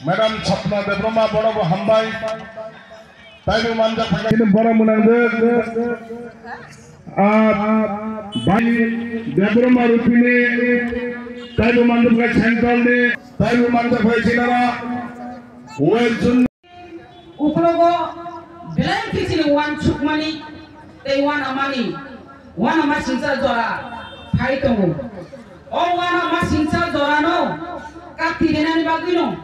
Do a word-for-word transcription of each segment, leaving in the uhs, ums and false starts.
Madam Sapna Debbarma, bono bo hambai. Taibo manjak phai, bono mwnang de. Ah, bai Debbarma Rupini, taibo manjak phai Central ni, taibo manjak phai Sinara, West Zone. Uklogo belai khe chini uansukmani tei uanamani, uanama singcha jora phai tongo. O uanama singcha jorano kati renani bagwino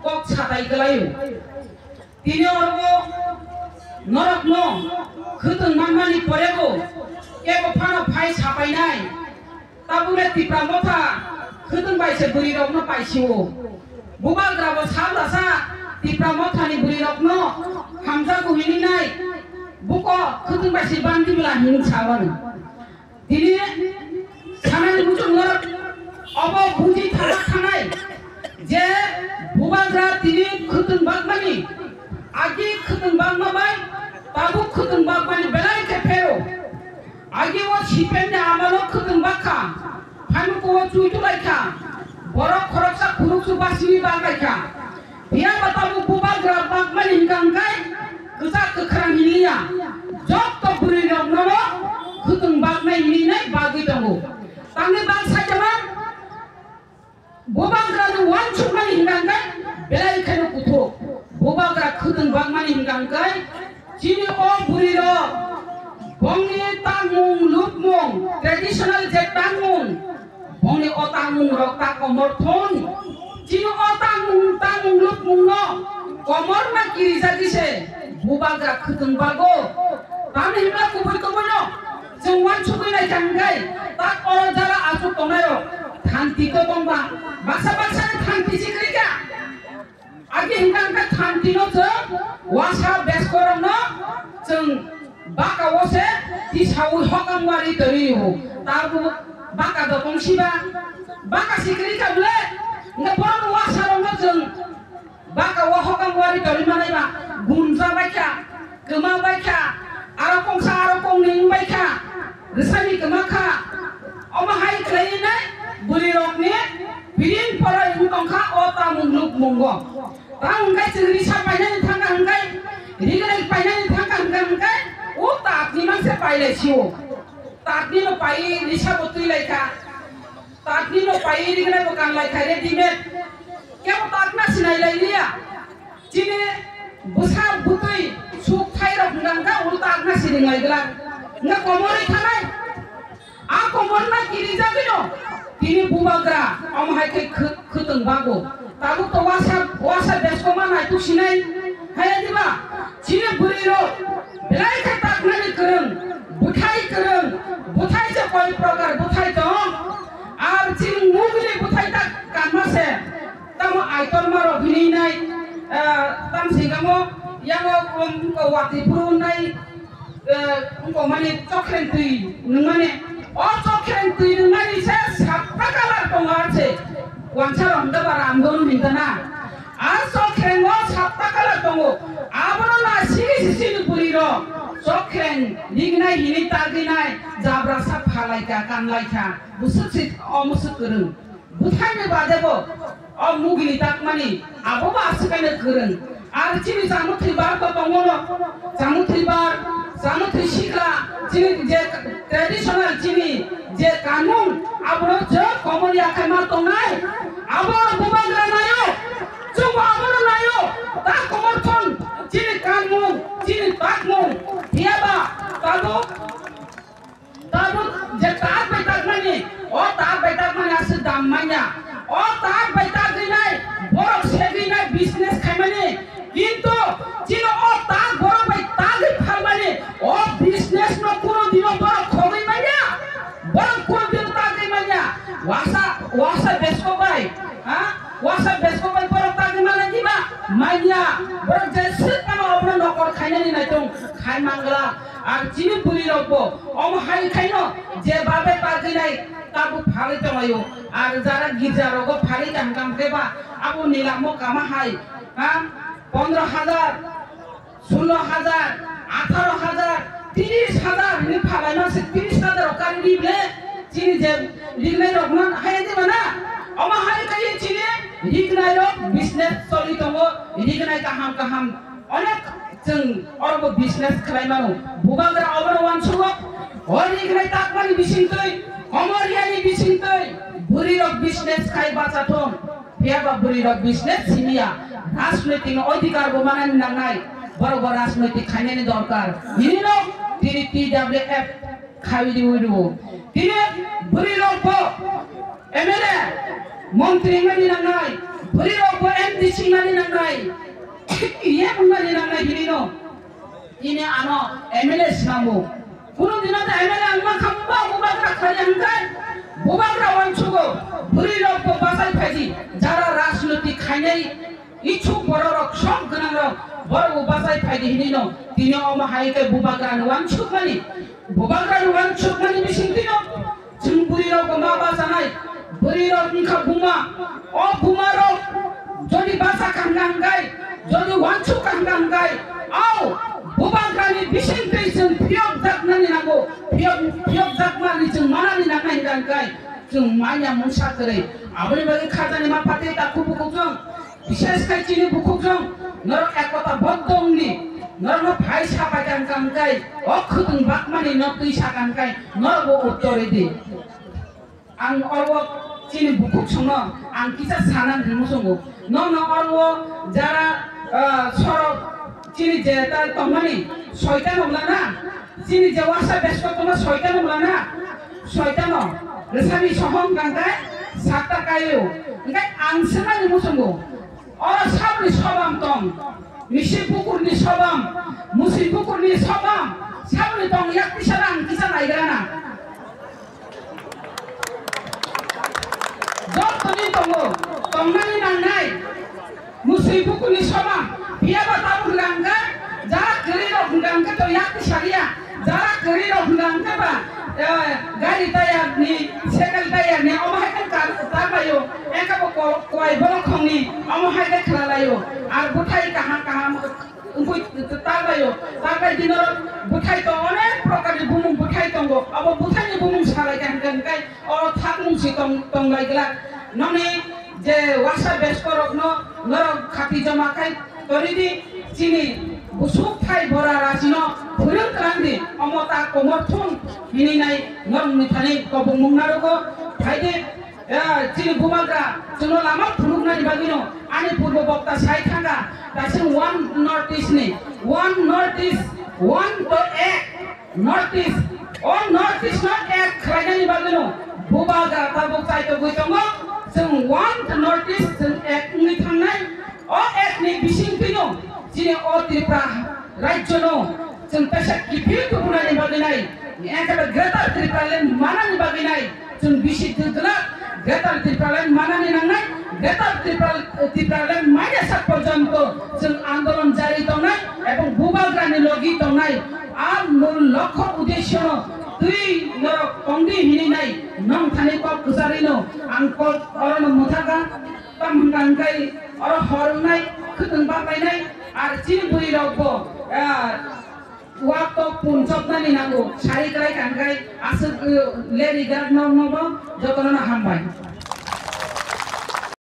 kok satai kwlaio. Tini oro norokno khwtwng manmani porebo kebo phano phai sapainai. Tabukle Tipra Motha khwtwng bai se bwrwirokno paisio. Bubagrabo sal dasa Tipra Mothani bwrwirokno hamjago hinwi nai. Buko khwtwng bai se bandi bwla hinwi sawano. Tini sanani muchungno obo buji thangma thangnai je Bubagra tini khwtwng bakmani, agi khwtwng bakma bai tabuk khwtwng bakmani belai khe phero. Agi o C P M ni amalo khwtwng bakha, phaimukho o chui tulaikha, borok khoroksa khuruksu basini banglaikha. Phiya ba tabuk Bubagra bakmani hingka hingkai kwchak kwkhrang hinliya. Jotto bwrwirokno khwtwng baknai hinwi nai bagwi tongo. Tamni bak saitama Bubagrani uansukmani hingka hingkai belai kheno kuthuk. Bubagra khwtwng bakmani hingka hingkai chini o bwrwirok bongni tangmung lukmung, traditional je tangmung, bongni o tangmung rok ta komor thon. Chini o tangmung, tangmung lukmung no komor ma kirijagwi se Bubagra khwtwng bago. Tamni hwnba kubui kubui no chwng uansugwi naikha hwnkhe tak oro jara achuk tongnai rok thanti to tongba, baksa baksa ni thanti sikri kha. Agi hingka hingka thanti no chwng wasa beskorok no chwng baka o se tisaui hokang wari twi rio. Tabuk baka dotong siba, baka sikri kha bwle, hingke borok wasa rok no chwng baka o hokang wari twi manai ba gunja bai kha. Kwma bai kha, aro kongsa aro kongni wng bai kha, rwsani kwma kha. Omo hai khlaiwi nai bwrwirokni piring poroi wng tong kha o tamung lukmungo. Tamo hwnkhe chwng risa painani thangkha hwnkhe, rignai painani thangkha hwnkhe, hwnkhe o tatni mangse pailai sio. Tatni no paiwi risa bo twi lai kha. Tatni no paiwi rignai bo kan lai kha readymade. Kebo tatna sinai lai liya. Chini bwsa bwtwi suk thai rok hwnka hwnkha ulo takna siring lai glak. Hwnka komorwi thanai. A komorna kirijagwino tini bubagra omo hai khe khw-, khwtwng bago. Tabuk to wasa, wasa beskoma naituk sinai. Haya diba? Chini bwrwi rok belai khe taknani kwrwng, bwthai kwrwng, bwthai se koi prokar bwthai tong. Ar chini mugni bwthai tak kanma se. Tamo aitor maro hinwi nai, ah, tam singamo yango, um, watwi phuru nai, eh, wngkok mani chokreng twi nwngmani. O chokreng twi nwngmani se satta colour tongo, ar se wansa rok hwnkhe ba ramdon hwnkhe na. A chokreng o satta colour tongo. Abono na sini sisini bwrwi rok chokreng rignai hinwi tagwi nai, jabra sa phalai kha, kanlai kha. Bwswk se o mwswk kwrwng. Bwthaini bade bo o mugini takmani abo bo aswk kaino kwrwng. Ar chini chamung thwi bar bo tongo no, chamung thwi bar, chamung thwi sikla, chini je traditional chini je kanun abono je komor yakhai ma tongnai, abo bubagra nayo, chwngbo abono nayo, ta komor thon chini kanmung, chini takmung, phiyaba tabuk Tabuk je tak bai takmani, o tak bai takmani aswk dam manya. O tak bai tagwi nai, borok segwi nai business khaimani. Kintu chini o tak borok bai tagwi phalmani, o business no kuno dino borok khogwi manya. Borok kuno dino tagwi manya. Wasa, wasa besko bai, ha? Wasa besko bai borok tagwi manya diba? Manya. Borok je swk tamo obono nokol khainani naitung khai mangla. Ar chini bwrwi rok bo omo hai khaino je babe pagwi nai tabuk phalwi tonglaio. Ar jara girja rogo phalwi tang tang khe ba abo ni lamo kama hai, ha, pondro hajar, sulo hajar, atharo hajar, tiris hajar hinwi phalai ma se tiris je rignai rok no hai di mana, omo hai kaiye chini rignai rok business choli tongo, rignai kaham kaham onek chwng orobo business khlai mano. Bubagra obono uansugo, o rignai takmani bisingtwi, komoriani bisingtwi, bwrwi rok business khai bacha thung, phiya ba bwrwi rok business simiya, rajnoitik ni odhikar bo manani nangnai, borok bo rajnoitik khainani dorkar. Hinino tini T W F khawi di wi rwo. Tini bwrwi rok bo M L A, montri wngmani nangnai, bwrwi rok bo M D C wngmani nangnai, E M wngmani nangnai hinino. Tini ano M L A swnamwi. Kunu dino ta M L A wngma kha wngba bubagra khlaiya hwnkhe bubagra uansugo bwrwi rok bo bachai phaidi jara rajnoitik khainai ichuk borok rok sok gwnang rok borok bo bachai phaidi hinino tini omo hai khe bubagra ni uansukmani bubagra ni uansukmani bising tino. Chwng bwrwi rok bo ma bachanai, bwrwi rok wngkha buma. O buma rok jodi bacha kha hwnka hwnkhe, jodi uansuk kha hwnka hwnkhe, au bubagrani bisingtwi chwng phiyok jaknani nango, phiyok, phiyok jakmani chwng manani nangnai hwnka hwnkhe, chwng manya mungsa kwrwi. Aboni bagwi khajani ma phatwi takhu bukhuk chwng. Bishesh khai chini bukhuk jong norok ekota boddo wngni, norokno phai sapai kang kang kai, o khwtwng bakmani no twi sakang kai, norok bo uttor ridi. Ang oro chini bukhuk songno ang kisa sana hinwi muchungo. Nono oro jara, ah, sorok chini je ta tongmani soitan wngla na, chini je wasa besko tongma soitan wngla na, soitano rwsani sohong kang kai sakta kaio. Hingke ang swngnani muchungo. Oro saboni sobam tong, misi bukurni sobam, musi bukurni sobam, saboni tong yak tisana ang kisa naigrana. Jottoni tongo, tongnani nangnai, musi bukurni sobam, piyaba tabuk rangka, jara kwrwi rok rangka to yak tisariya. Jara kwrwi rok hwnka hwnkhe ba, eh, gari tayar ni, cycle tayar ni, omo hai khe tar, tar laio, eka bo ko-, kowai borok khong ni, omo hai khe khwla laio. Ar bwthai kaham kaham wngwi tar laio. Tar bai dino bwthai to onek prokar ni bumung bwthai tongo. Abo bwthai ni bumung salai khe hwnkhe hwnkhe o thak mung si tong, tong lai glak. Noni je wasa besko rok no norok khati joma khai Toridi chini busuk thai bora rachino phwrwng twlang di, omo ta komor thung hini nai norokni thani kobong mung narugo. Phaidi, eh, chini bubagra chwngno lama phunuknani bagwino ani purbo bokta sai thangkha, kaisa One North East ni, One North East, one to ek. North East, o North East no ek khlainani bagwino bubagra tabuk chaitogwi tongo. Chwng one North East, chwng ek wngwi thangnai. O ek ni bisingtwino chini o Tripura rajyo no chwng kaisa kiphil tubunaini bagwi nai, ekhabe Greater Tipraland manani bagwi nai. Chwng bisi twdwlak Greater Tipraland manani nangnai, Greater Tripura, Tipraland maina sak porjonto chwng andolon jari tongnai ebong bubagrani logi tongnai. A mul lokho uddesyono twi norok tongdi hini nai nong thani kok kwcharino ang kok orono mwthaka. Tam hwnka hwnkhe oro hor wngnai, khwtwng baklainai, ar chini bwrwi rokbo, ah, Wak tok pun chopnani nango, sari kwlai kangkai, aswk, uh, leri gak nok nobo jotono no hambai.